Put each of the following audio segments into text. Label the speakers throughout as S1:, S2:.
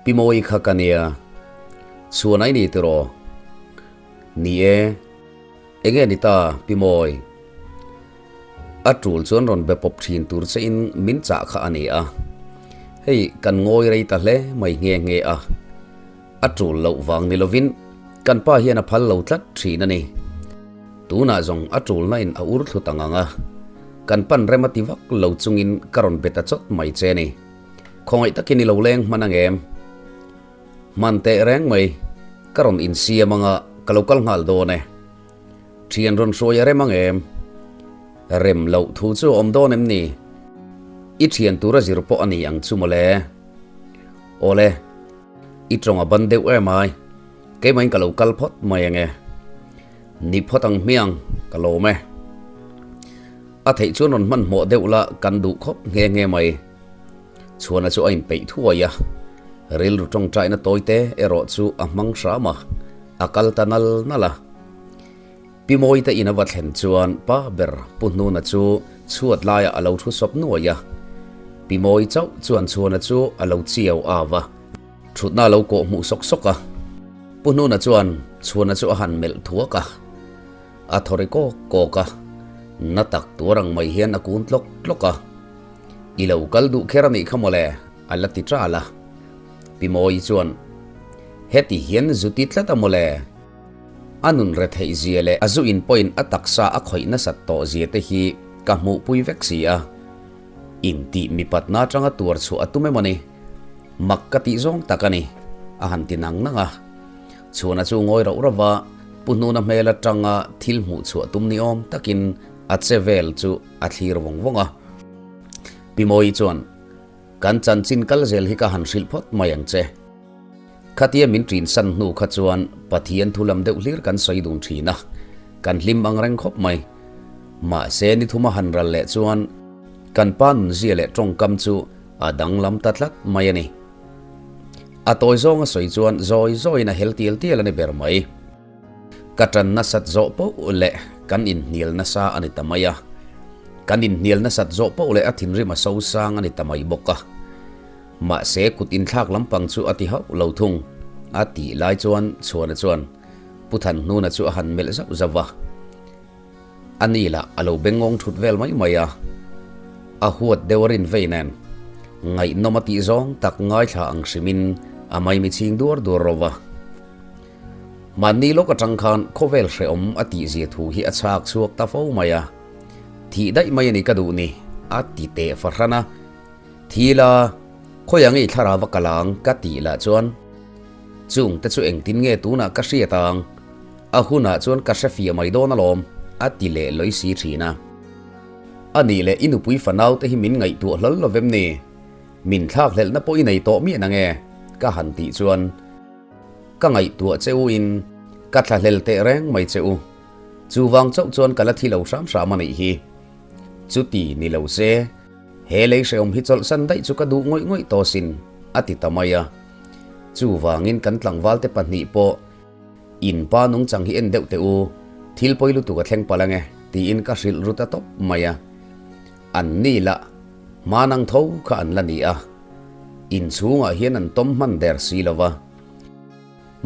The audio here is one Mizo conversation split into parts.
S1: Pi Mawi kha ka nia. Chhuan ai ni tiraw? Ni e. Enge ni ta, Pi Mawi? A tul chuan rawn be pawp thin tur che in min chah kha a ni a. Hei kan ngawi rei ta hle mai nghe nghe a. A tul loh vang ni lovin kan pa hian a phal lo tlat thin a ni. Tunah zawng a tulna in a ur thlu ta ngang a. Kan pan rem a ti vak lo chungin ka rawn be ta chawt mai che ni. Khawngaih takin i lo leng hman angem? Hman teh reng mai, ka rawn insiam anga ka lo kal nghal dawn e. Thian rawn hruai a rem angem? Rem loh thu chu a awm dawn em ni? I thian tura zir pawh a ni ang chu mawle. Awle, i tawng a ban deuh em ai, keimahin ka lo kal phawt mai ange. Ni phawt ang hmiang, ka lawm e. A theih chuan rawn hmanhmawh deuh la kan duh khawp nghe nghe mai. Chhuana chu a inpeih thuai a, rilru tawngtaina tawite erawh chu a hmang hram a, a kal ta nal nal a. Pi Mawite in a va thlen chuan pa ber Pu Hnuna chu chhuat laiah a lo thu sawp nuai a. Pi Mawi chauh chuan Chhuana chu a lo chiau av a, thutna a lo kawh hmuh sawk sawk a. Pu Hnuna chuan Chhuana chu a han melh thuak a, a thaw ri kawk kawk a, na tak tuar ang mai hian a kun tlawk tlawk a. I lo kal duh kher a nih kha mawle, a la ti ṭal a. Pi Mawii chuan, Heti hian zu ti tlat a mawle. A nun retheih zia leh a zu in pawhin a taksa a khawih nasat tawh zia te hi ka hmuhpui vek si a. Intih mipatna atanga tuar chhuah a tum emaw ni? Mak ka tih zawng tak a ni, a han ti nang nang a. Chhuana chu ngawi rauh rauh va, Pu Hnuna hmel atanga thil hmuh chhuah tum ni awm takin a che vel chu a thlir vawng vawng a. Pi Mawii chuan, Kan chanchin kal zel hi ka han hrilh phawt mai ang che. Khatia min ṭin san hnu kha chuan Pathian thu lam deuh hlir kan sawi dun ṭhin a, kan hlim ang reng khawp mai. Mahse ni thuma han ral leh chuan kan pa nunzia leh ṭawngkam chu a danglam ta tlat mai a ni. A tawi zawnga sawi chuan zawi zawiin a hel tial tial a ni ber mai. Ka ṭan nasat zawh poh leh kan inhnial nasa a ni ta mai a. Kan inhnial nasat zawh poh leh a thinrim a sosang a ni ta mai bawk a. Mahse kut inthlak lampang chu a ti hauh lo thung. A tih lai chuan Chhuana chuan Pu Thanhnuna chu a han melh zauh zauh va. A ni lah a lo bengawng thut vel mai mai a. A huat deuh a rin vei nen ngaihnawm a tih zawng tak ngaithla ang hrimin a maimi chhing duar duar ro va. Mahni lawk atang khan khawvel hrehawm a tihzia thu hi a chhak chhuak ta fo mai a. Thih daih mai a ni ka duh ni, a ti teh fahran a. Thi la, khawiah nge i thlarau a kal ang ka tih lah chuan chung te chu engtin nge tunah ka hriat ang, a hunah chuan ka hre fiah mai dawn alawm, a ti leh lawi si thin a. A nih leh i nupui fanau te hi min ngaihtuah hlawl lo vem ni? Min thlakhlelhna pawh i nei tawh miah nange? ka han tih chuan Ka ngaihtuah che u in ka thlahlel teh reng mai che u. Chuvang chauh chuan ka la thi lo hram hram a nih hi. Chuti ni lo se, he lei hrehawm hi chawlhsan daih chu ka duh ngawih ngawih tawh sin, a ti ta mai a. Chuvangin kan tlangvalte pahnih pawh in pa nungchang hi en deuh teh u, thil pawi lutuk a thleng palh ange, tiin ka hrilh ru ta tawp mai a. An ni lah hmanang tho kha an la ni a. Inchhungah hian an tawm hman der si lo va,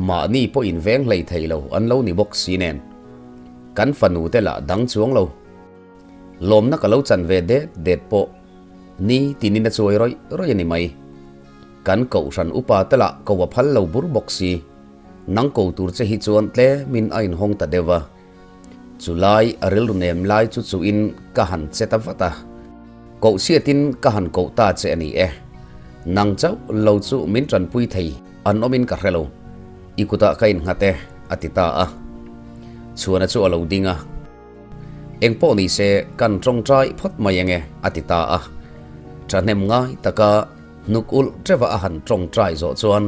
S1: mahni pawh inveng hlei thei lo an lo ni bawk si nen. Kan fanu te lah dang chuang lo. Lawmna ka lo chan ve det det pawh ni tinin a chuai rawih rawih a ni mai. Kan kohhran upa te lah ko a phal lo bur bawk si. Nang ko tur che hi chuan tlemin a inhawng ta deuh va. Chu lai a rilru nem lai chu chuhin ka han che ta vat a, koh chhiatin ka han koh ta che a ni e. Nang chauh lo chu min tanpui thei an awmin ka hre lo, i kutah ka innghat e, a ti ta a. Chhuana chu a lo ding a, Eng pawh ni se kan tawngtai phawt mai enge, a ti ta a. Thahnem ngai taka hnuk ulh teuh a han tawngtai zawh chuan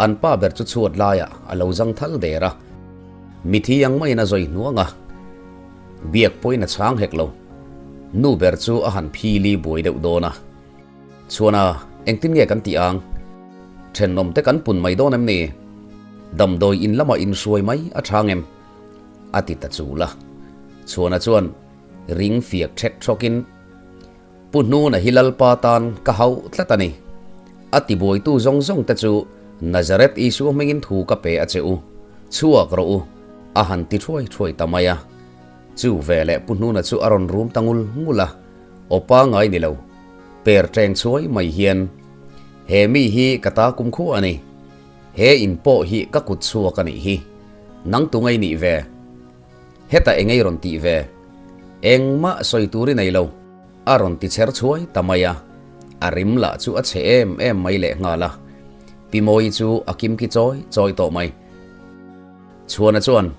S1: an pa ber chu chhuat laiah a lo zang thal der a. Mithi ang maiin a zawi hnuang a, biak pawhin a chhang hek lo. Nu ber chu a han phili buai deuh dawn a. Chhuana, engtin nge kan tih ang? Thenawm te kan pun mai dawn em ni? Damdawi in lamah inhruai mai a chhang em? A ti ta chul a. Chhuana chuan ring fiak ṭhek ṭhawkin, Pu Hnuna hi Lalpa tan ka hauh tlat a ni. A tibuaitu zawng zawng te chu Nazareth Isua hmingin thu ka pe a che u, chhuak rawh u, a han ti thuai thuai ta mai a. Chu veleh Pu Hnuna chu a rawn rum ta ngul ngul a, aw pangai ni lo, per teng chhuai mai hian, He mi hi ka ta kum khuah a ni, he in pawh hi ka kut chhuak a nih hi, nang tu ngei nih ve? Heta engei rawn tih ve? Engmah sawi tur i nei lo, a rawn ti chher chhuai ta mai a, a rim lah chu a chhe em em mai lehnghal a, Pi Mawii chu a kimki chawi chawi tawh mai. Chhuana chuan,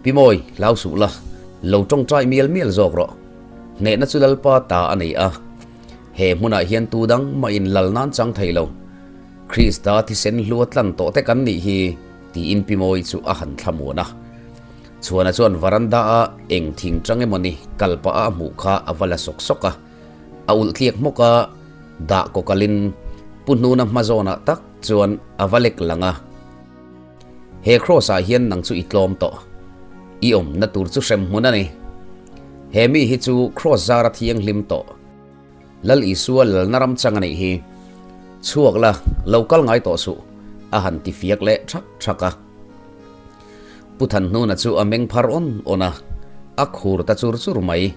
S1: Pi Mawi, hlau suh la, lo tawngtai mial mial zawk rawh. Hnehna chu Lalpa ta a nei a, he hmunah hian tu dang mah in lal nan chang thei lo. Krista thisen hlua tlan tawh te kan nih hi, tiin Pi Mawi chu a han thlamuan a. Chhuana chuan varanda a eng thing tang emaw ni kal pah a hmuh kha a va la sawk sawk a. A ulh tliak hmawk a, dah kaw kalin Pu Hnuna hma zawnah tak chuan a va lek lang a. He Kraws ah hian nang chu i tlawm tawh. I awmna tur chu hrem hmun a ni. He mi hi chu Kraws zara thianghlim tawh. Lal Isua lalna ram chang a nih hi. Chhuak la, lo kal ngai tawh suh, a han ti fiak leh thak thak a. Pu Thanhnuna chu a meng phar awn awn a, a khur ta chur chur mai.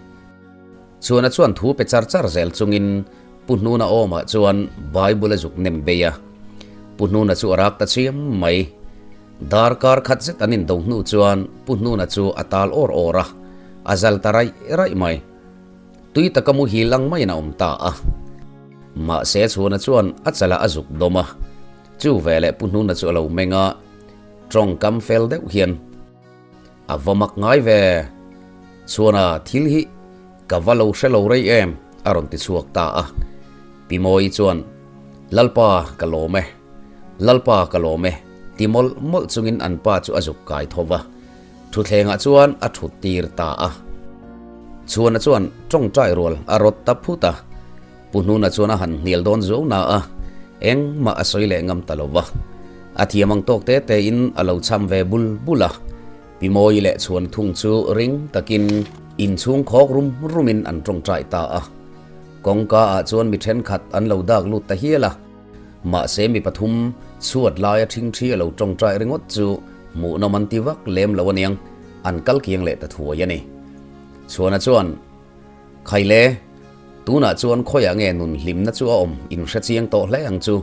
S1: Chhuana chuan thu pe char char zel chungin Pu Hnuna awmah chuan Bible a zuk nem bei a. Pu Hnuna chu a rak ta chiam mai. Darkar khat zet an indo hnu chuan Pu Hnuna chu a tal awr awr a, a zal ta raih raih mai. Tui taka muhil ang maiin a awm ta a. Mahse Chhuana chuan a chalah a zuk dawm a. Chu veleh Pu Hnuna chu a lo meng a, tawngkam fel deuh hian. A va mak ngai ve. Chhuana thil hi ka va lo hre lo rei em a rawn ti chhuak ta a. Pi Mawii chuan, Lalpa ka lawm e, Lalpa ka lawm e ti mawlh mawlh chungin an pa chu a zuk kai tho va. Thuthlengah chuan a thut tir ta a. Chhuana chuan tawngtai rual a rawt ta phut a. Pu Hnuna chuan a han hnial dawn zuau na a, engmah a sawi leh ngam ta lo va. A thiam ang tawk te te in a lo cham ve bul bul a. Pi Mawi leh Chhuan thung chu ring takin inchhung khawk rum rum in an tawngtai ta a. Kawngka ah chuan mi thenkhat an lo dak lut ta hial a. Mahse mi pathum chhuat laia thingthi a lo tawngtai ringawt chu hmuhnawm an ti vak lem lo aniang, an kal kiang leh ta thuai a ni. Chhuana chuan. Khaile, tunah chuan khawiah nge nun hlimna chu a awm in hre chiang tawh hle ang chu.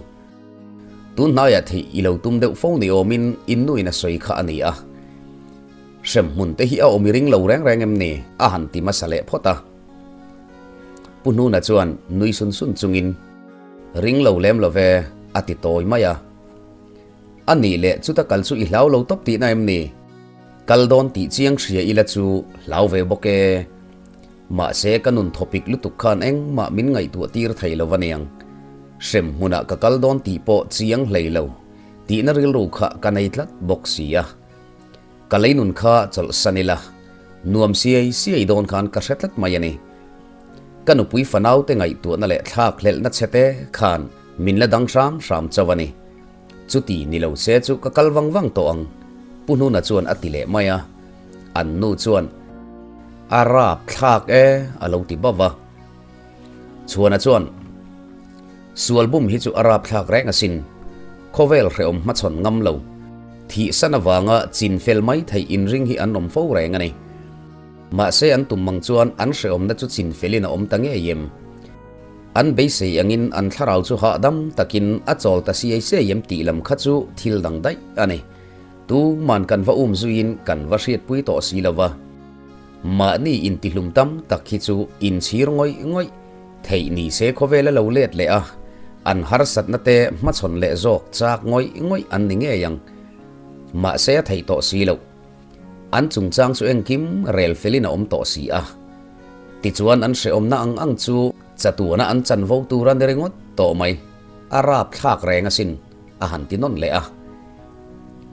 S1: Tun hnaiah theih i lo tum deuh fo ni awmin in nuin a sawi kha a ni a. Hrem hmun te hi a awm i ring lo reng reng em ni? a han ti hmasa leh phawt a. Pu Hnuna chuan nui sun sun chungin, Ring lo lem lo ve, a ti tawi mai a. A nih leh chuta kal chu i hlau lo tawp tihna em ni? Kal dawn tih chiang hria ila chu hlau ve bawk e. Mahse ka nun thawpik lutuk khan engmah min ngaihtuah tir thei lo aniang. Hrem hmunah ka kal dawn tih pawh chiang hlei lo tihna rilru kha ka nei tlat bawk si a. Ka lei nun kha chawlhsan ila nuam siai siai dawn khan ka hre tlat mai a ni. Ka nupui fanaute ngaihtuahna leh thlak hlelhna chhe te khan min la dang hram hram chauh a ni. Chuti ni lo se chu ka kal vang vang tawh ang, Pu Hnuna chuan a ti leh mai a. An nu chuan, A rap thlak e, a lo ti bauh va. Chhuana chuan, Sual bum hi chu a rap thlak reng asin. Khawvel hrehawm hmachhawn ngam lo. Thihsan avanga chin fel mai theih inring hi an awm fo reng a ni. Mahse an tum mang chuan an hrehawmna chu chin felin a awm ta ngei em? An beisei angin an thlarau chu hahdam takin a chawl ta siai siai em tih lam kha chu thil dang daih a ni. Tuman kan va um zuiin kan va hriatpui tawh si lo va. Mahni intihlum tam tak hi chu inchhir ngawih ngawih theih ni se khawvel a lo let leh a, an harsatna te hmachhawn leh zawk chak ngawih ngawih an ni ngei ang. Mahse a theih tawh si loh. An chungchang chu engkim rel felin a awm tawh si a. Tichuan an hrehawmna ang ang chu chatuana an chanvo tur a ni ringawt tawh mai. A rap thlak reng asin, a han ti nawn leh a.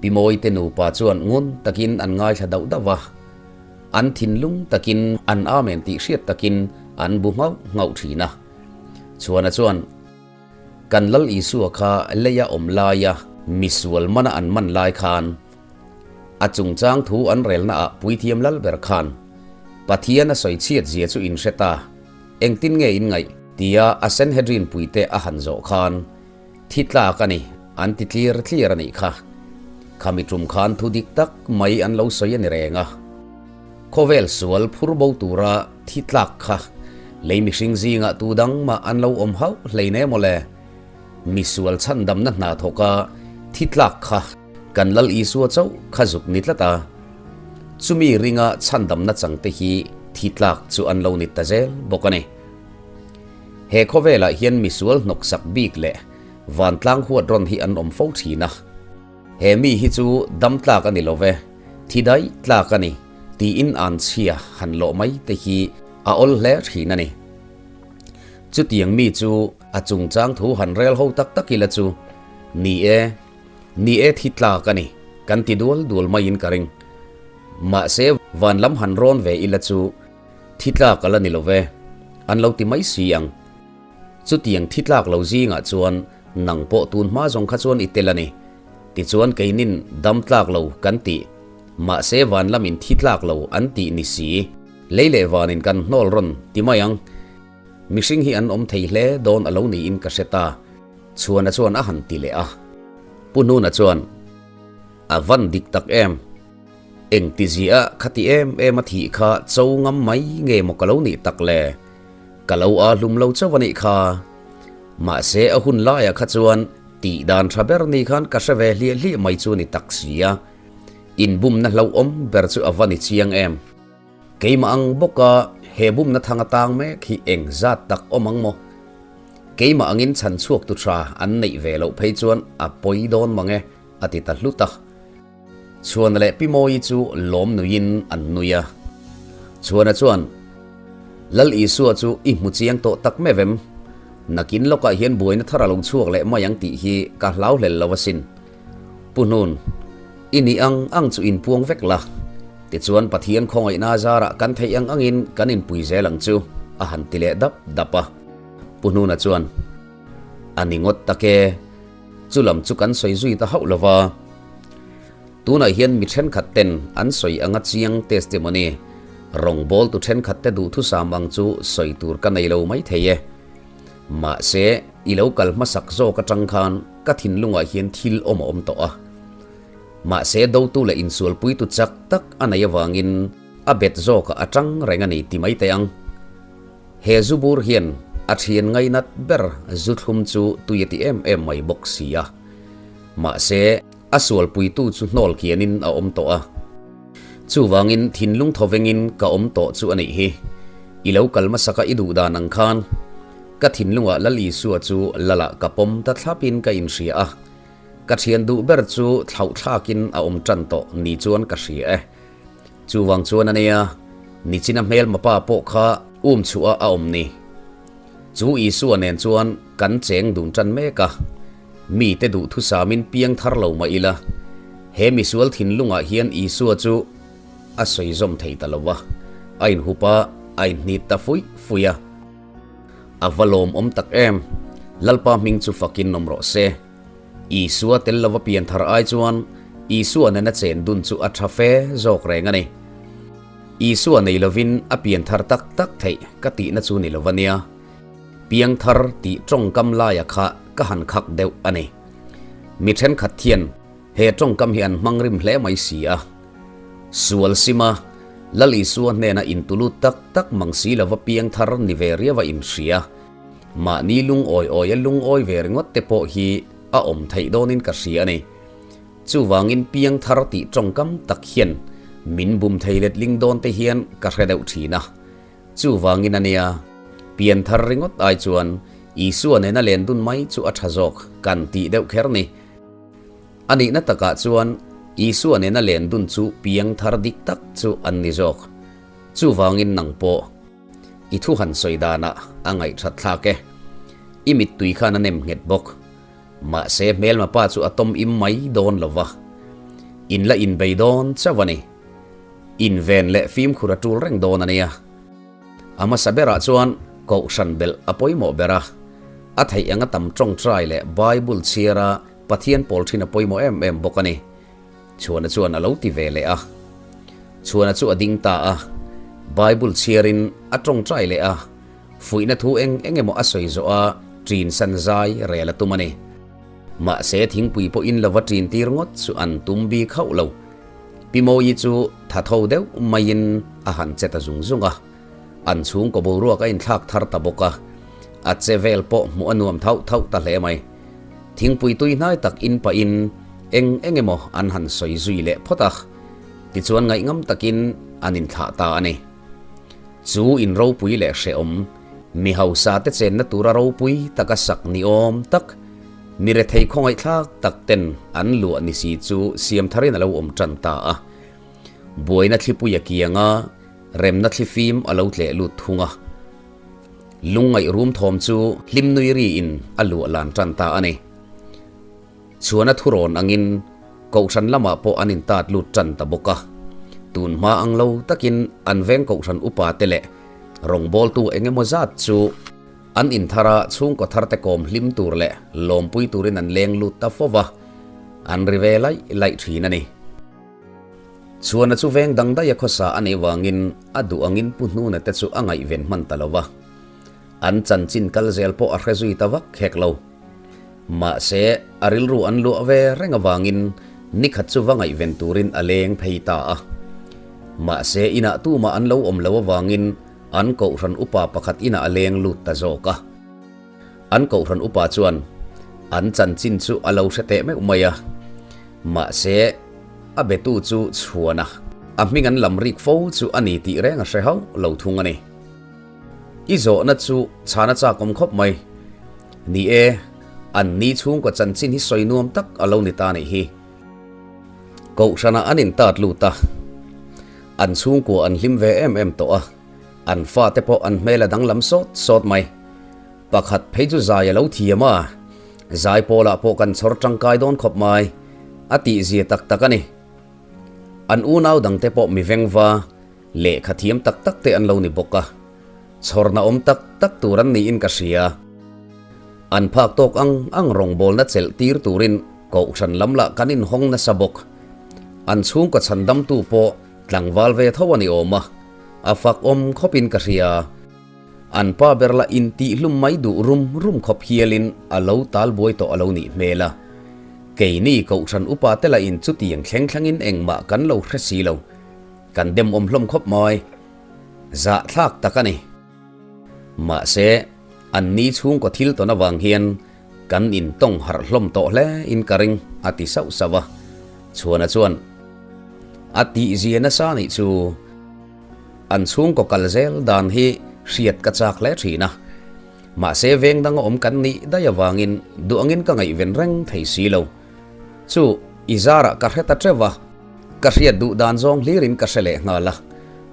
S1: Pi Mawite nupa chuan ngun takin an ngaithla dauh dauh va. An thinlung takin an amen tih hriat takin an bu nghauh nghauh thin a. Chhuana chuan. Kan Lal Isua kha leia awm laia misual mana an man lai khan a chungchang thu an relna ah Puithiam Lal ber khan Pathian a sawi chhiat zia chu in hre ta, engtin nge in ngaih? Tia a Sanhedrin puite a han zawh khan thi tlak a ni. An ti tlir tlir a nih kha. Khami tum khan thu dik tak mai an lo sawi a ni reng a. Khawvel sual phur bo tura thi tlak kha lei mihring zingah tu dang mah an lo awm hauh hlein em awle. Misual chhandamna hna thawka thi tlak kha kan Lal Isua chauh kha zuk ni tlat a. Chumi ringa chhandamna changte hi thi tlak chu an lo ni ta zel bawk a ni. He khawvelah hian misual hnawksak bik leh Vantlang huat rawn hi an awm fo thin a. He mi hi chu dam tlak a ni lo ve, thi daih tlak a ni tiin an chhia han lawh mai te hi a awl hle thin a ni. Chutiang mi chu a chungchang thu han rel ho tak tak ila chu ni e, ni e thi tlak a ni kan ti dual dual maiin ka ring. Mahse van lam han rawn ve ila chu thi tlak a la ni lo ve, an lo ti mai si ang. Chutiang thi tlak lo zingah chuan nang pawh tun hma zawng kha chuan i tel a ni. Tichuan keinin dam tlak lo kan tih, mahse van lamin thi tlak lo an tih ni si. Lei leh vanin kan hnawl rawn ti mai ang. Mihring hi an awm thei hle dawn a lo niin ka hre ta. Chhuana chuan a han ti leh a. Pu Hnuna chuan, A van dik tak em? Engtizia khati em em a thih kha cho ngam mai nge maw ka lo nih tak le? Ka lo a hlum lo chauh a nih kha. Mahse a hun laiah kha chuan tih dan tha ber ni khan ka hre ve hliah hliah mai chu ni tak si a. Inbumna hlauhawm ber chu a va ni chiang em. Keimah ang bawka he bumna thang atang mek hi eng zat tak awm ang maw? Keimah angin chhan chhuak tu tha an neih ve loh phei chuan a pawi dawn mang e, a ti ta hlut a. Chhuana leh Pi Mawii chu lawm nuiin an nui a. Chhuana chuan, Lal Isua chu i hmu chiang tawh tak meuh em? Nakin lawkah hian buaina thar a lo chhuak leh mai ang tih hi ka hlau hlel lo asin. Pu Hnun, i nih ang ang chu inpuang vek la. Tichuan Pathian khawngaihna zarah kan theih ang angin kan inpui zel ang chu, a han ti leh dap dap a. Pu Hnuna chuan, A ni ngawt tak e. Chu lam chu kan sawi zui ta hauh lo va. Tunah hian mi thenkhat ten an sawi anga chiang testimony rawngbawltu thenkhat te duhthusam ang chu sawi tur ka nei lo mai thei e. Mahse, i lo kal hmasak zawk atang khan ka thinlungah hian thil awm a awm tawh a. Mahse, dotu leh insualpuitu chak tak a nei avangin a bet zawkah a tang reng a ni ti mai teh ang. He zu bur hian a thian ngainat ber zu thlum chu tui a ti em em mai bawk si a. Mahse, a sualpuitu chu hnawl kianin a awm tawh a. Chuvangin thinlung thawvengin ka awm tawh chu a nih hi. I lo kal hmasaka i duh dan ang khan ka thinlungah Lal Isua chu Lalah ka pawm ta thlapin ka inhria a. Ka thian duh ber chu thlauhthlakin a awm tan tawh ni chuan ka hria e. Chuvang chuan a nia, nichina hmelma pa pawh kha um chhuah a awm ni. Chu Isua nen chuan kan cheng dun tan mek a, mite duhthusamin piang thar lo mah ila, he misual thinlungah hian Isua chu a sawi zawm thei ta lo va, a inhup a, a inhnit ta fuih fuih a. A va lawmawm tak em! Lalpa hming chu fakin awm rawh se. Isua tel lova pian thar ai chuan Isua nena chen dun chu a tha fe zawk reng a ni. Isua nei lovin a pian thar tak tak theih ka tihna chu ni lova nia. Piang thar tih tawngkam laia kha ka han khak deuh a ni. Mi thenkhat hian he tawngkam hi an hmang rim hle mai si a. Sual sima Lal Isua hnena intulut tak tak mang si lova piang thar ni ve riau a inhria. Mahni lungawi awi a lungawi ve ringawt te pawh hi a awm theih dawnin ka hria a ni. Chuvangin piang thar tih tawngkam tak hian min bum thei letling dawn te hian ka hre deuh thin a. Chuvangin a nia, pian thar ringawt ai chuan Isua nena len dun mai chu a tha zawk kan tih deuh kher ni. A nihna takah chuan Isua nena len dun chu piang thar dik tak chu an ni zawk. Chuvangin nang pawh. I thu han sawi danah a ngaihthat thlak e. I mittui khan a nem nghet bawk. Mahse hmelma pa chu a tawm im mai dawn lo va. In la inbei dawn chauh a ni. Inven leh fimkhur a tul reng dawn a nia. A hmasa berah chuan kohhran belh a pawimawh ber a. A theih anga tam tawngtai leh Bible chhiara Pathian pawl thin a pawimawh em em bawk a ni. Chhuana chuan a lo ti ve leh a. Chhuana chu a ding ta a, Bible chhiarin a tawngtai leh a, fuihna thu eng eng emaw a sawi zawh a, ṭin san zai rel a tum a ni. Mahse thingpui pawh in lova ṭin tir ngawt chu an tum bik hauh lo. Pi Mawii chu tha tho deuh maiin a han che ta zung zung a. An chhungkaw boruak a inthlak thar ta bawk a, a che vel pawh hmuh a nuam thauh thauh ta hle mai. Thingpui tui hnai tak in pahin eng eng emaw an han sawi zui leh phawt a, tichuan ngaihngam takin an inthlah ta a ni. Chu in ropui leh hrehawm, mi hausa te chenna tura ropui taka sak ni awm tak, mi rethei khawngaihthlak tak ten an luah ni si chu siam tharin a lo awm tan ta a. Buaina thlipui a kiang a, remna thlifim a lo tleh lut thung a. Lungngaih rum thawm chu hlim nui riin a luah lan tan ta a ni. Chhuana thurawn angin Kohhran lamah pawh an intat lut tan ta bawk a. Tun hma ang lo takin an veng Kohhran upa te leh rawngbawltu eng emaw zat chu an inthar a chhungkaw thar te kawm hlim tur leh lawmpui turin an leng lut ta fo va, an ri ve laih laih thin a ni. Chhuana chu veng dang daih a khawsa a nih vangin a duh angin Pu Hnuna te chu a ngaihven hman ta lo va. An chanchin kal zel pawh a hre zui ta vak hek lo. Mahse, a rilru an luah ve reng avangin nikhat chu va ngaihven turin a leng phei ta a. Mahse, inah tumah an lo awm lo avangin an kohhran upa pakhat inah a leng lut ta zawk a. An kohhran upa chuan an chanchin chu a lo hre teh meuh mai a. Mahse, a betu chu chhuan a, a hming an lam rik fo chu a ni tih reng a hre hauh lo thung a ni. I zawhna chu chhan a chak awm khawp mai. Ni e, an ni chhungkaw chanchin hi sawi nuam tak a lo ni ta nih hi. Kohhranah an intat lut a, an chhungkua an hlim ve em em tawh a, an fate pawh an hmel a danglam sawt sawt mai. Pakhat phei chu zai a lo thiam a, zai pawlah pawh kan chhawr tangkai dawn khawp mai, a tihzia tak tak a ni. An unau dangte pawh mi vengva Lehkha thiam tak tak te an lo ni bawk a, chhawrna awm tak tak tur an niin ka hria. An phak tawk ang ang rawngbawlna chelh tir turin Kohhran lam lah kan inhawng nasa bawk. An chhungkaw chhandamtu pawh tlangval ve tho a ni awm a, a fak awm khawpin ka hria. An pa ber lah intihhlum mai duh rum rum khawp hialin a lo tal buai tawh a lo nih hmel a. Keini Kohhran upa te lahin chutiang thleng thlengin engmah kan lo hre si lo. Kan dem awm hlawm khawp mawi. Zahthlak tak a ni. Mahse, an ni chhungkaw thil tawn avang hian kan intawng harh hlawm tawh hle in ka ring, a ti sauh sauh a. Chhuana chuan, A tihzia nasa nih chu an chhungkaw kal zel dan hi hriat ka chak hle thin a. Mahse, veng danga awm kan nih daih avangin duh angin ka ngaihven reng thei si lo. Chu, i zarah ka hre ta teuh a, ka hriat duh dan zawng hlirin ka hre leh nghal a,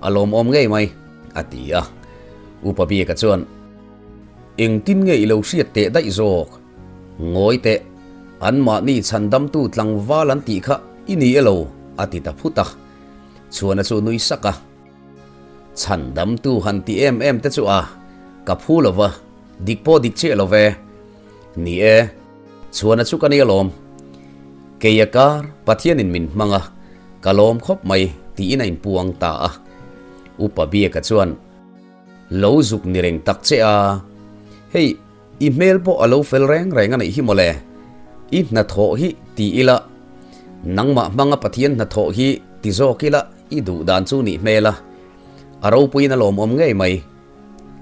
S1: a lawmawm ngei mai, a ti a. Upa Biaka chuan, Engtin nge i lo hriat teh daih zawk? Ngawi teh, anmahni chhandamtu tlangval an tih kha i ni elo? a ti ta phut a. Chhuana chu nui sak a. Chhandamtu han ti em em te chu a, ka phu lo va, dik pawh dik chiah lo ve. Ni e, chhuana chu ka ni alawm. Kei a kar Pathianin min hmang a, ka lawm khawp mai tiin a inpuang ta a. Upa Biaka chuan, Lo zuk ni reng tak che a, hei i hmel pawh a lo fel reng reng a neih hi mawle, i hnathawh hi ti ila, nangmah hmanga Pathian hnathawh hi ti zawk ila i duh dan chu nih hmel a, a ropuiin a lawmawm ngei mai.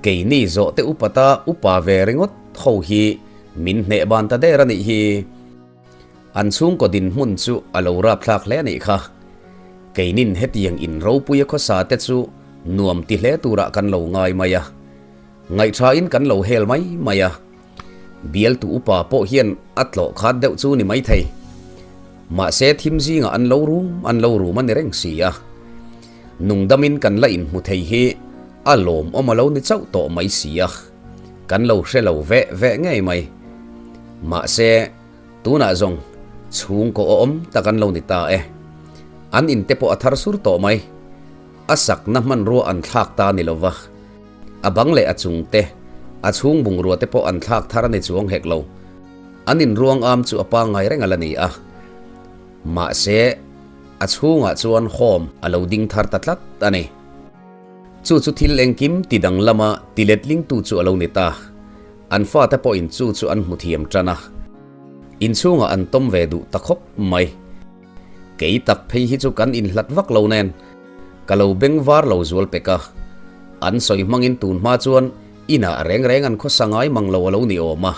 S1: Keini zawhte upata upa ve ringawt ho hi min hneh ban ta der a nih hi. An chhungkaw dinhmun chu a lo rapthlak hle a nih kha. Keinin hetiang in ropuia khawsa te chu nuam ti hle turah kan lo ngai mai a. Ngaihthain kan lo hel mai mai a. Bialtu upa pawh hian a tlawh khat deuh chu ni maithei. Mahse thim zingah an lo rum an lo rum a ni reng si a. Nungdamin kan la inhmu thei hi a lawmawm a lo ni chauh tawh mai si a, kan lo hre lo veh veh ngei mai. Mahse, tunah zawng chhungkaw awm tak an lo ni ta e. An inte pawh a thar sur tawh mai. A sakna hmanrua an thlak ta ni lova, a bang leh a chung te, a chhung bungrua te pawh an thlak thar a ni chuang hek lo. An inruang am chu a pangngai reng a la ni a. Mahse, a chhungah chuan home a lo ding thar ta tlat a ni. Chu chu thil engkim ti dang lama ti letlingtu chu a lo ni ta. An fate pawhin chu chu an hmu thiam tan a. Inchhungah an tawm ve duh ta khawp mai. Kei tak phei hi chu kan inhlat vak lo nen ka lo beng var lo zual pek a. An sawi hmangin tun hma chuan inah reng reng an khawsa ngai mang lo a lo ni awm a.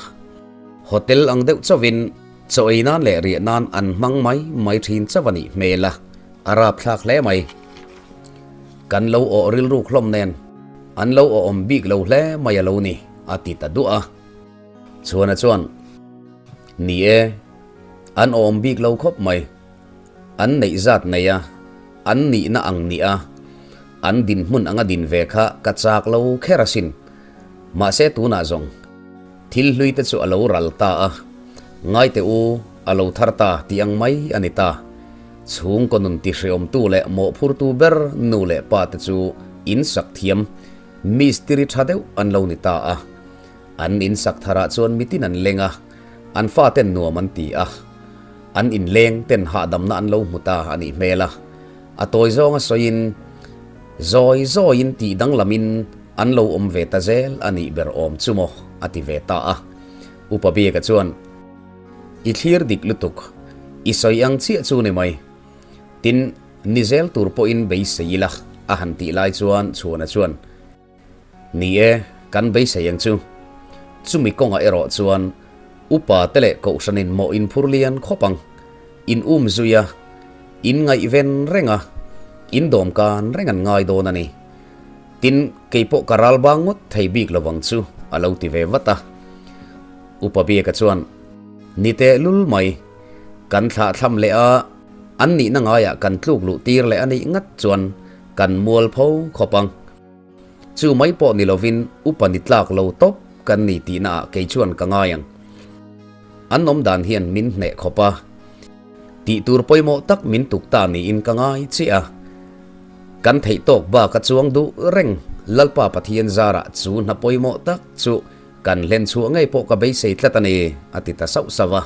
S1: Hotel ang deuh chauhin chaw ei nan leh riah nan an hmang mai mai thin chauh a nih hmel a, a rapthlak hle mai. Kan lo awh rilruk hlawm nen an lo awh awm bik lo hle mai a lo ni, a ti ta duah a. Chhuana chuan, Ni e, an awm bik lo khawp mai. An neih zat nei a, an nihna ang nih a, an dinhmun anga din ve kha ka chak lo kher asin. Mahse tunah zawng, thil hlui te chu a lo ral ta a, ngaite u a lo thar ta tih ang mai a ni ta. Chhungkaw nun tihreawmtu leh mawhphurtu ber nu leh pa te chu in sak thiam mistiri tha deuh an lo ni ta a. An in sak tharah chuan mitin an leng a, an faten nuam an ti a, an inleng ten hahdamna an lo hmu ta a nih hmel a. A tawi zawnga sawiin, zawi zawiin tih danglamin an lo awm ve ta zel a nih ber awm chu maw a ti ve ta a. Upa Biaka chuan, I thlir dik lutuk, i sawi ang chiah chu ni mai. Tin, ni zel tur pawhin beisei ila a han tih lai chuan Chhuana chuan, Ni e, kan beisei ang chu. Chumi kawngah erawh chuan upa te leh kohhranin mawh in phur lian khawp ang. In um zui a, in ngaihven reng a, in dawmkan reng an ngai dawn a ni. Tin, kei pawh ka ral bang ngawt thei bik lo vang chu, a lo ti ve vat a. Upa Biaka chuan, Ni teh lul mai, kan thlahthlam leh a, an nihna ngaiah kan tluk luh tir leh a nih ngat chuan kan mual pho khawp ang. Chu mai pawh ni lovin upa ni tlak lo tawp kan ni tihna ah kei chuan ka ngai ang. An awm dan hian min hneh khawp a, tih tur pawimawh tak min tuk ta niin ka ngai chiah a. Kan theih tawk bak a chuang duh reng Lalpa Pathian zarah chu hna pawimawh tak chu kan hlen chhuah ngei pawh ka beisei tlat a ni, a ti ta sauh sauh a.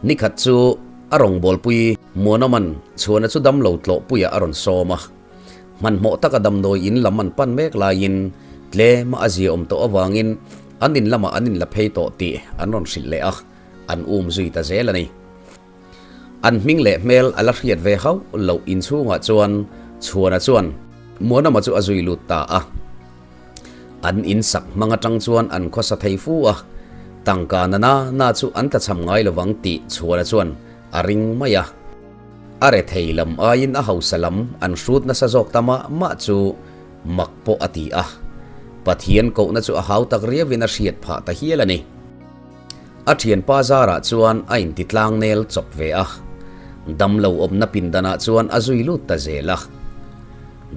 S1: Nikhat chu a rawngbawlpui Muanawman chhuana chu damlo tlawhpuiah a rawn sawm a. Hmanhmawh taka damdawi in lam an pan mek laiin tlema a zia awm tawh avangin an in lamah an inla phei tawh tih an rawn hrilh leh a, an um zui ta zel a ni. An hming leh hmel a la hriat ve hauh loh inchhungah chuan Chhuana chuan Muanawma chu a zui lut ta a. An in sak hmang atang chuan an khawsa thei fu a, tangka na na na chu an tlachham ngai lovang tih Chhuana chuan a ring mai a. A rethei lam aiin a hausa lam an hrut nasa zawk ta mah mah chu mak pawh a ti a. Pathian kohna chu a hau tak riauin a hriat phah ta hial a ni. A thianpa zarah chuan a inti tlang nel chawp ve a, damlo awmna pindanah chuan a zui lut ta zel a.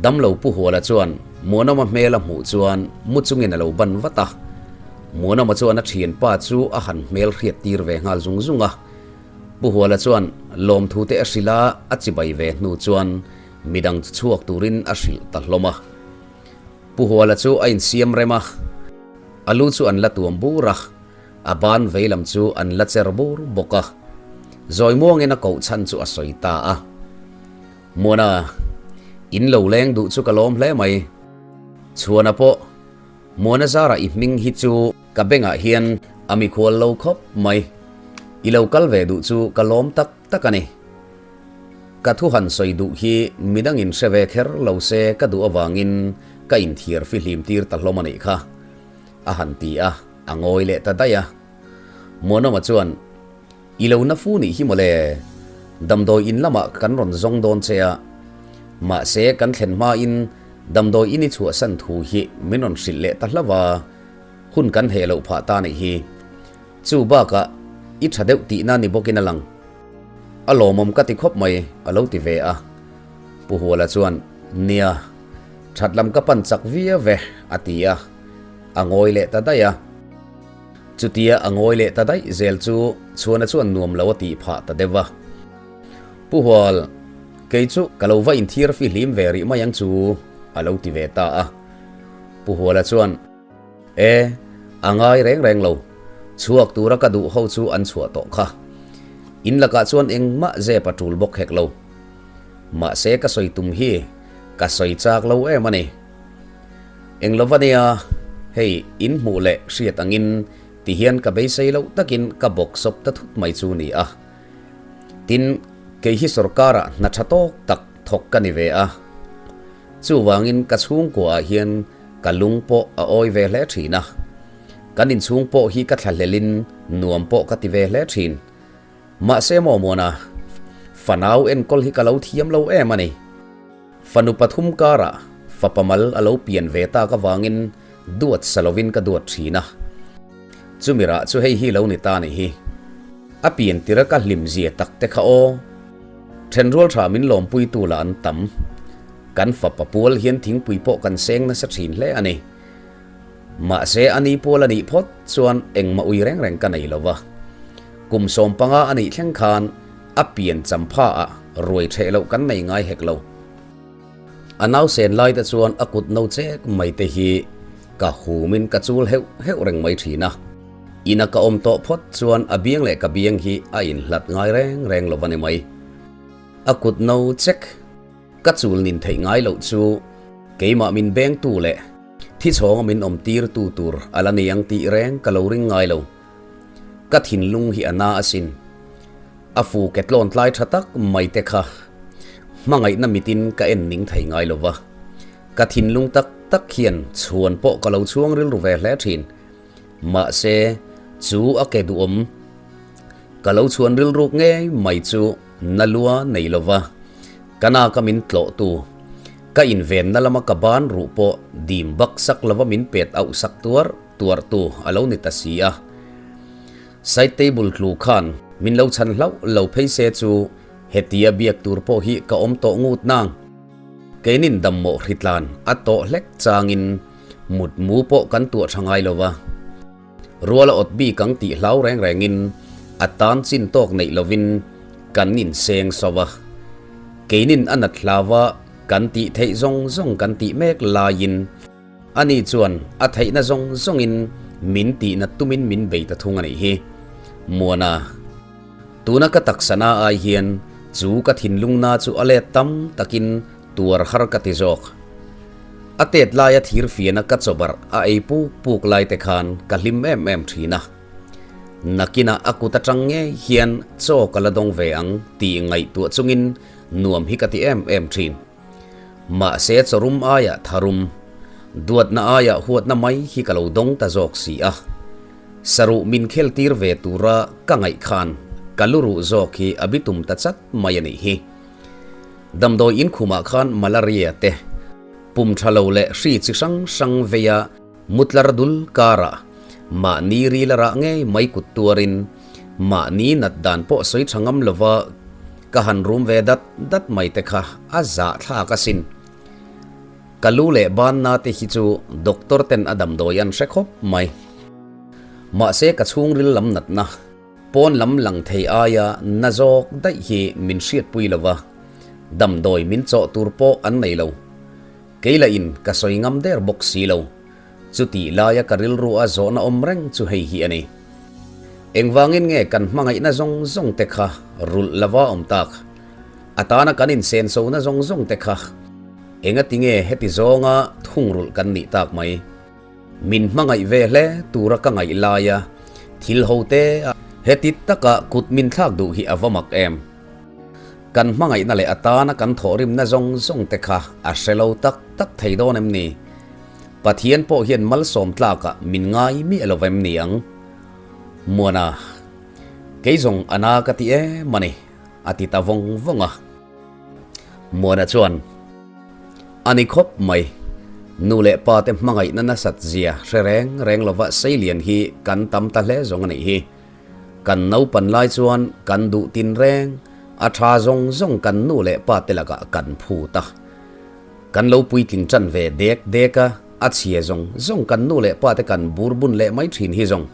S1: Damlo Pu Huala chuan Muanawma hmel a hmuh chuan mu chungin a lo ban vat a. Muanawma chuan a thianpa chu a han hmel hriat tir ve nghal zung zung a. Pu Huala chuan lawmthu te a hrilh a, a chibai ve hnu chuan midang chu chhuak turin a hrilh ta hlawm a. Pu Huala chu a insiam rem a, a lu chu an la tuam bur a, a ban vei lam chu an la cher bur bawk a. Zawi muangin a koh chhan chu a sawi ta a. Muana, in lo leng duh chu ka lawm hle mai. Chhuana pawh, Muana zara i hming hi chu ka bengah hian a mikhual lo khawp mai. I lo kal ve duh chu ka lawm tak tak a ni. Ka thu han sawi duh hi midangin hre ve kher lo se ka duh avangin ka inthiar fihlim tir ta hlawm a nih kha, a han ti a, a ngawi leh ta daih a. Muanawma chuan, I lo na fu nih hi mawle, damdawi in lamah kan rawn zawng dawn che a, mahse kan thlen hmain damdawi in i chhuahsan thu hi min rawn hrilh leh ta hlauh a, hun kan heh loh phah ta nih hi. Chu bakah i tha deuh tihna ni bawkin a lang. A lawmawm ka ti khawp mai, a lo ti ve a. Pu Huala chuan, Nia, that lam ka pan chak viau ve, a ti a. A ngawi leh ta daih a. Chutia a ngawi leh ta daih zel chu Chhuana chuan nuam lo a tih phah ta deuh a. Pu Hual, kei chu ka lo va inthiar fihlim ve rih mai ang chu, a lo ti ve ta a. Pu Huala chuan, E, a ngai reng reng lo. Chhuak tura ka duh ho chu an chhuah tawh kha. In lakah chuan engmah zep a tul bawk hek lo. Mahse ka sawi tum hi ka sawi chak lo em a ni. Eng lova nia, hei in hmuh leh hriat angin. Tihian ka beisei loh takin ka bawksawp ta thut mai chu ni a. Tin, kei hi sorkarah hna tha tawk tak thawk ka ni ve a. Chuvangin ka chhungkuaah hian ka lung pawh a awi ve hle thin a. Kan inchhung pawh hi ka thlahlelin nuam pawh ka ti ve hle thin. Mahse maw Muana, fanau enkawl hi ka lo thiam lo em a ni. Fanu pathum karah fapa mal a lo pian ve tak avangin duat sa lovin ka duat thin a. Chumirah chu hei hi lo ni ta ni hi. A pian tira ka hlim zia tak te kha aw. Thenrual tha min lawmpuitu lah an tam. Kan fapa pual hian thingpui pawh kan seng nasa thin hle a ni. Mahse a ni pual a nih phawt chuan engmah ui reng reng ka nei lo va. Kum 15 a nih thleng khan a pian champha ah ruai ṭheh loh kan nei ngai hek lo. A nausen lai te chuan a kut no chek mai te hi ka humin ka chul heuh heuh reng mai ṭhin a. Ina ka awm tawh phawt chuan a biang leh ka biang hi a inhlat ngai reng reng lo va ni mai. A kut no chek ka chul nin theih ngai loh chu keimah min bengtu leh thi chhawnga min awm tirtu tur a la ni ang tih reng ka lo ring ngai lo. Ka thinlung hi a na asin. A fu ke tlawn tlai tha tak mai te kha hmangaihna mitin ka en ning thei ngai lo va. Ka thinlung tak tak hian chhuan pawh ka lo chhuang rilru ve hle thin. Mahse, chu a ke duhawm ka lo chhuan rilruk ngei mai chu na lua nei lo va. Ka naka min tlawhtu, ka invenna lama ka ban ruh pawh dim bak sak lova min pet auh sak tuar tuartu a lo ni ta si a. Side table tlu khan min lo chhan hlauh lo phei se chu hetia biak tur pawh hi ka awm tawh ngut nang. Keinin dammawh hritlan a tawh hlek changin mutmu pawh kan tuah tha ngai lo va. Ruala awt bik ang tih hlau reng rengin a tan chin tawk neih lovin kan inseng so va. Keinin a nat hlau a kan tih theih zawng zawng kan tih mek laiin Ani chuan a theihna zawng zawngin min tihna tumin min bei ta thung a nih hi. Muana, tuna ka taksana ai hian chu ka thinlungna chu a let tam takin tuar har ka ti zawk. A tet laia thir fiana ka chawbarh a ei puk puk lai te khan ka hlim em em thin a. Nakinah a kut atang ngei hian chaw ka la dawng ve ang tih ngaihtuah chungin nuam hi ka ti em em thin. Mahse chawrum aiah tharum, duatna aiah huatna mai hi ka lo dawng ta zawk si a. Saruh min khel tir ve tura ka ngaih khan ka luruh zawk hi a bitum ta chat mai a nih hi. Damdawi inkhumah khan malaria te, pum tha lo leh hri chi hrang hrang veia mutlar dul karah mahni rila rah ngei mai kut tuarin mahni nat dan pawh sawi tha ngam lova ka han rum ve dat dat mai te kha a zahthlak asin. Ka lu leh banna te hi chu doctor ten a damdawi an hre khawp mai. Mahse ka chhungril lam natna, pawn lam lang thei aia na zawk daih hi min hriatpui lova, damdawi min chawh tur pawh an nei lo. Kei lah in ka sawi ngam der bawk si lo. Chutih laia ka rilru a zawhna awm reng chu hei hi a ni. Engvangin nge kan hmangaihna zawng zawng te kha rulh lova awm tak? A tana kan insensona zawng zawng te kha engati nge heti zawnga thungrulh kan nih tak mai? Min hmangaih ve hle tura ka ngaih laia thil ho te a heti taka kut min thlak duh hi a va mak em? Kan hmangaihna leh a tana kan thawhrimna zawng zawng te kha a hre lo tak tak thei dawn em ni? Pathian pawh hian malsawm tlakah min ngai miah lo vem ni ang? Muana, Kei zawng a na ka ti em a ni, a ti ta vawng vawng a. Muana chuan, A ni khawp mai, nu leh pa te hmangaihna nasat zia hre reng reng lova seilian hi kan tam ta hle zawng a nih hi. Kan naupan lai chuan kan duh tin reng, a tha zawng zawng kan nu leh pa te lakah kan phut a. Kan lo puitling tan ve dek dek a, a chhia zawng zawng kan nu leh pa te kan bur bun leh mai thin hi zawng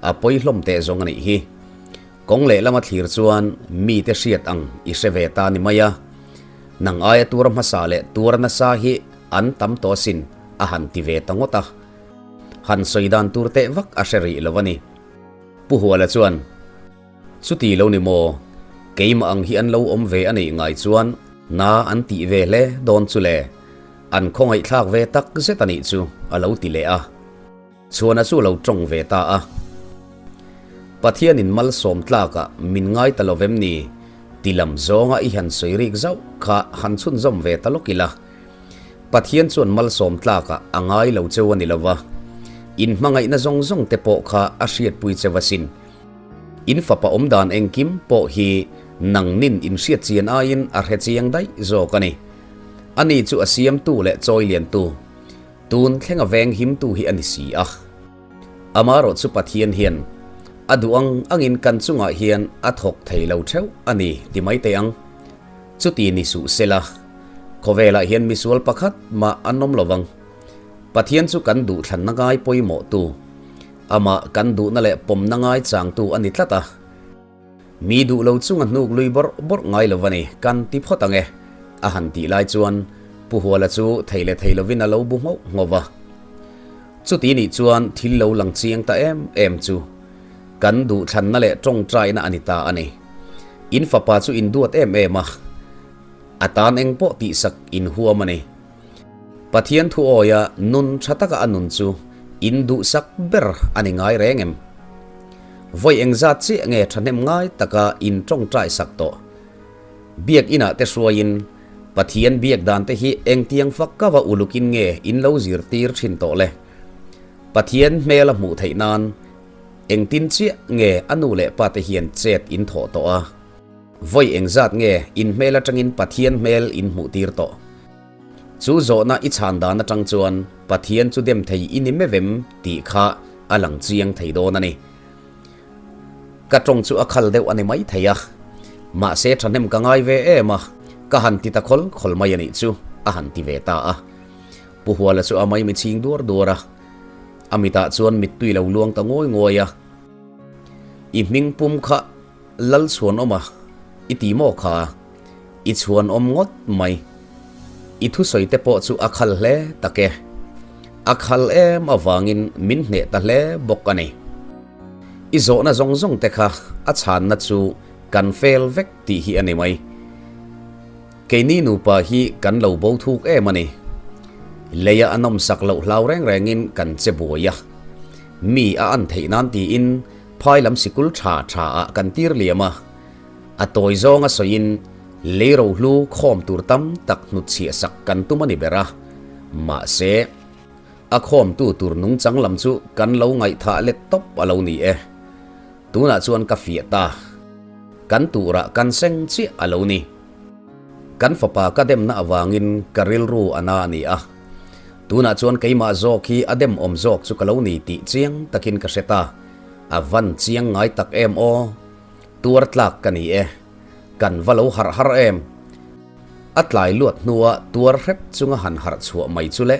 S1: a pawi hlawm teh zawng a nih hi. Kawng leh lama thlir chuan mi te hriat ang i hre ve ta ni mai a, nang aia tura hmasa leh tura nasa hi an tam tawh asin a han ti ve ta ngawt a. Han sawi dan tur teh vak a hre rih lo a ni. Pu Huala chuan. Chuti lo ni maw? Keimah ang hi an lo awm ve a neih ngai chuan na an tih ve hle dawn chu le. An khawngaihthlak ve tak zet a nih chu a lo ti leh a. Chhuana chu a lo tawng ve ta a. Pathianin malsawm tlakah min ngai ta lo vem ni? Ti lam zawnga i han sawi rik zauh kha han chhunzawm ve ta lawk ila. Pathian chuan malsawm tlakah a ngai lo cheu a ni lo va, in hmangaihna zawng zawng te pawh kha a hriatpui cheu asin. In fapa awm dan engkim pawh hi nangnin in hriat chian aiin a hre chiang daih zawk a ni. Ani chu a siamtu leh chawi liantu, tun thlenga veng himtu hi a ni si a. Amarawh chu Pathian hian a duh ang angin kan chungah hian a thawk thei lo theuh a ni ti mai teh ang. Chuti ni suh sela, khawvelah hian misual pakhat mah an awm lo vang. Pathian chu kan duhthlanna ngai pawimawhtu, amah kan duhna leh pawmna ngai changtu a ni tlat a. Mi duh lo chunga hnuk lui bawrh bawrh ngai lo va ni, kan ti phawt ang e, a han tih lai chuan Pu Huala chu thei leh thei lovin a lo bu nghauh nghauh va. Chuti nih chuan thil lo lang chiang ta em em chu kan duhthlanna leh tawngtaina a ni ta a ni. In fapa chu in duat em em a, a tan eng pawh tihsak in huam a ni. Pathian thu awia nun tha taka a nun chu in duhsak ber a ni ngai reng em? Vawi engzat chiah nge thahnem ngai taka in tawngtai sak tawh? Biak inah te hruaiin Pathian biak dan te hi engtiang fak ka va ulukin nge in lo zirtir thin tawh le? Pathian hmel a hmuh theih nan engtin chiah nge a nu leh pa te hian chet in thawh tawh a? Vawi engzat nge in hmel atangin Pathian hmel in hmuh tir tawh? Chu zawhna i chhan dan atang chuan Pathian chu dem thei i ni mevem tih kha a lang chiang thei dawn a ni. Ka tawng chu a khal deuh a ni mai thei a, mahse thahnem ka ngai ve em a, ka han ti ta khawl khawl mai a nih chu a han ti ve ta a. Pu Huala chu a maimi chhing duar duar a, a mitah chuan mittui lo luang ta ngawi ngawi a. I hming pum kha Lal chhuanawm a, i ti maw kha? I chhuanawm ngawt mai. I thusawi te pawh chu a khal hle tak e. A khal em avangin min hneh ta hle bawk a ni. I zawhna zawng zawng te kha a chhanna chu kan fel vek tih hi a ni mai. Keini nupa hi kan lo bo thuk em a ni. Leia a nawmsak loh hlau reng rengin kan che buai a. Mi a an theih nan tiin Phai lam sikul tha tha ah kan tir liam a, a tawi zawnga sawiin lei rohlu khawm tur tam tak hnutchhiah sak kan tum a ni ber a, mahse a khawmtu tur nungchang lam chu kan lo ngaihthah let tawp a lo ni e. Tunah chuan ka fiah ta, kan turah kan seng chiah a lo ni. Kan fapa ka demna avangin ka rilru a na a ni a, tunah chuan keimah zawk hi a dem awm zawk chu ka lo ni tih chiang takin ka hre ta. A van chiang ngai tak em aw? Tuar tlak ka ni e. Kan va lo harh har em? A tlai luat hnua tuar hrep chunga han harh chhuah mai chu le,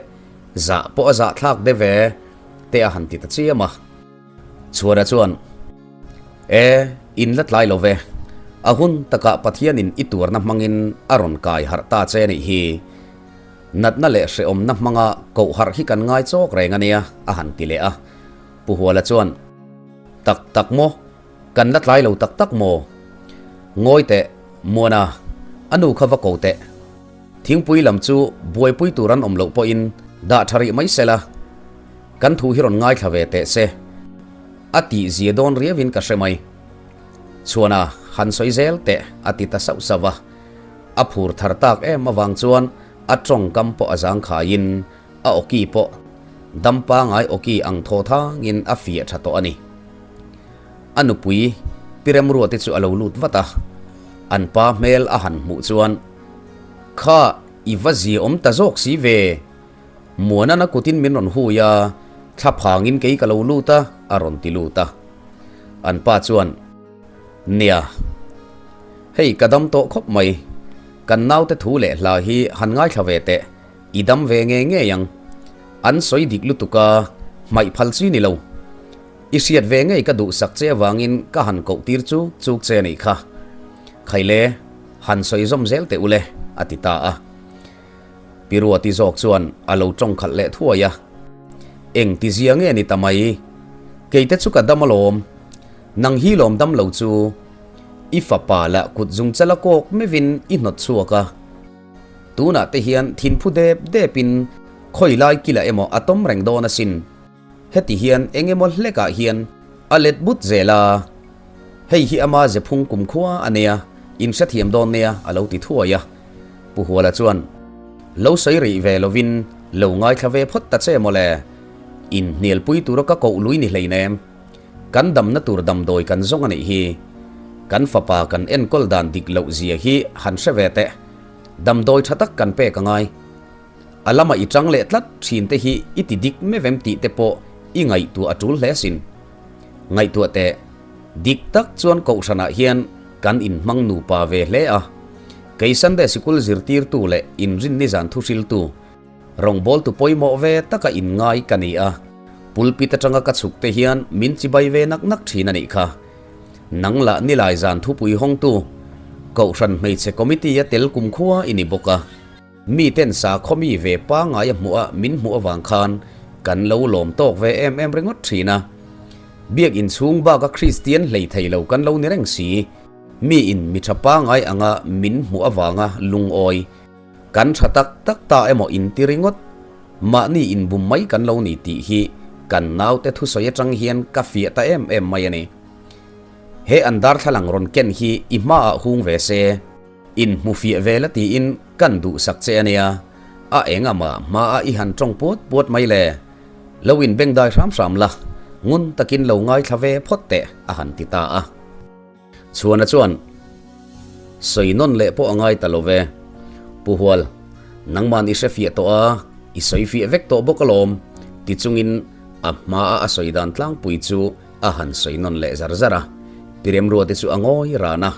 S1: zah pawh a zah thlak deuh e, te a han ti ta chiam a. Chhuana chuan, E, in la tlai lo ve. A hun takah Pathianin i tuarna hmangin a rawn kai harh ta che nih hi. Natna leh hrehawmna hmanga koh harh hi kan ngai chawk reng a nia, a han ti leh a. Pu Huala chuan, Tak tak maw? Kan la tlai lo tak tak maw? Ngawi teh, Muana, a nu kha va ko teh. Thingpui lam chu buaipui tur an awm loh pawhin dah tha rih mai sela, kan thu hi rawn ngaithla ve teh se. A tih zia dawn riauin ka hre mai. Chhuana han sawi zel teh a ti ta sauh sauh a. A phur thar tak em avang chuan a tawngkam pawh a zangkhaiin a awki pawh dam pangai awki ang thaw thangin a fiah tha tawh a ni. A nupui Pi Remruati chu a lo lut vat a, an pa hmel a han hmuh chuan, Kha, i va zia awm ta zawk si ve. Muanana kutin min rawn hui a, thla phangin kei ka lo lut a, a rawn ti lut a. An pa chuan, Nia, hei ka dam tawh khawp mai, kan naute thu leh hla hi han ngaithla ve teh, i dam ve ngei ngei ang. An sawi dik lutuk a, hmaih phal chi ni lo. I hriat ve ngei ka duhsak che avangin ka han koh tir chu chuk che a nih kha. Khaile, han sawi zawm zel teh ule, a ti ta a. Pi Ruati zawk chuan a lo tawng khalh leh thuai a. Eng ti zia nge ni ta mai? Keite chu ka dam alawm. Nang hi lawm dam lo chu. I fapa lah kut zung chala kawk meuhin i hnawt chhuak a. Tunah te hian thinphu dep depin khawi lai kilah emaw a tawm reng dawn asin. Heti hian eng emaw hlekah hian a let but zel a. Hei hi ama zephung kumkhua a nia, in hrethiam dawn nia a lo ti thuai a. Pu Huala chuan, Lo sawi rih ve lovin lo ngaithla ve phawt ta che mawle. Inhnialpui tura ka koh lui ni hleinem. Kan damna tur damdawi kan zawng a nih hi. Kan fapa kan enkawl dan dik loh zia hi han hre ve teh. Damdawi tha tak kan pek a ngai. A lama i tang leh tlat thin te hi i ti dik mevem tih te pawh i ngaihtuah a tul hle asin. Ngaihtuah teh, dik tak chuan kohhranah hian kan inhmang nupa ve hle a. Kei Sunday sikul zirtirtu leh inrinni zan thuhriltu, rawngbawltu pawimawh ve taka inngai ka ni a. Pulpit atanga ka chhuk te hian min chibai ve nak nak thin a nih kha. Nang lah nilai zan thupui hawngtu, Kohhran Hmeichhe Committee-a tel kumkhua i ni bawk a. Miten sakhaw mi ve pangngai a hmuh a min hmuh avang khan kan lo lawm tawk ve em em ringawt thin a. Biak inchhung baka Kristian hlei thei lo kan lo ni reng si. Mi in mi tha pangngai anga min hmuh avanga lungawi kan tha tak tak ta emaw in ti ringawt mahni inbum mai kan lo ni tih hi kan naute thusawi atang hian ka fiah ta em em mai a ni. He an darthlalang rawn ken hi i hmaah hung ve se. In hmu fiah ve la tiin kan duhsak che a nia, a eng amah hmaah i han tawng puat puat mai le. Lo in bengdai hram hram la, ngun takin lo ngaithla ve phawt teh a han ti ta a. Chhuana chuan, Sawi nawn leh pawh a ngai ta lo ve. Pu Hual, nangman i hre fiah tawh a, i sawi fiah vek tawh bawk alawm, ti chungin a hmaa a sawi dan tlangpui chu a han sawi nawn leh zar zar a. Pi Remruate chu a ngawi ran a.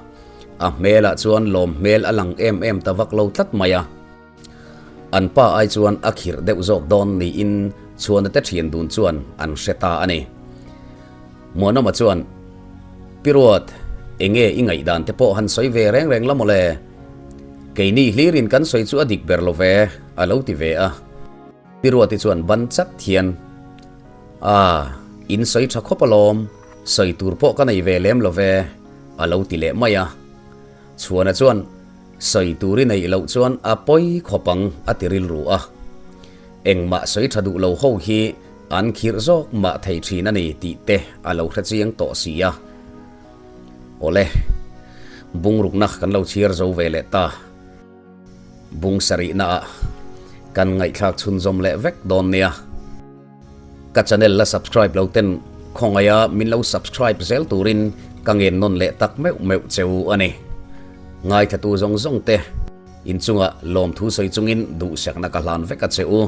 S1: A hmelah chuan lawm hmel a lang em em ta vak lo tlat mai a. An pa ai chuan a khirh deuh zawk dawn niin Chhuana te thian dun chuan an hre ta a ni. Muanawma chuan, Pi Ruat, enge i ngaihdan te pawh han sawi ve reng reng la mawle? Keini hlirin kan sawi chu a dik ber lo ve, a lo ti ve a. Pi Ruati chuan ban chat hian, A, in sawi tha khawp alawm, sawi tur pawh ka nei ve lem lo ve, a lo ti leh mai a. Chhuana chuan, Sawi tur i neih loh chuan a pawi khawp ang, a ti rilru a. Engmah sawi tha duh lo ho hi an khirh zawk mah thei thin a ni tih te a lo hre chiang tawh si a. Awle, bungrukna kan lo chhiar zo ve leh ta. Bung sarihna ah kan ngaihthlak chhunzawm leh vek dawn nia. Ka channel la subscribe lo ten khawngaih a min lo subscribe zel turin ka ngen nawn leh tak meuh meuh che u a ni. Ngaithatu zawng zawng te inchungah lawmthu sawi chungin duhsakna ka hlan vek a che u.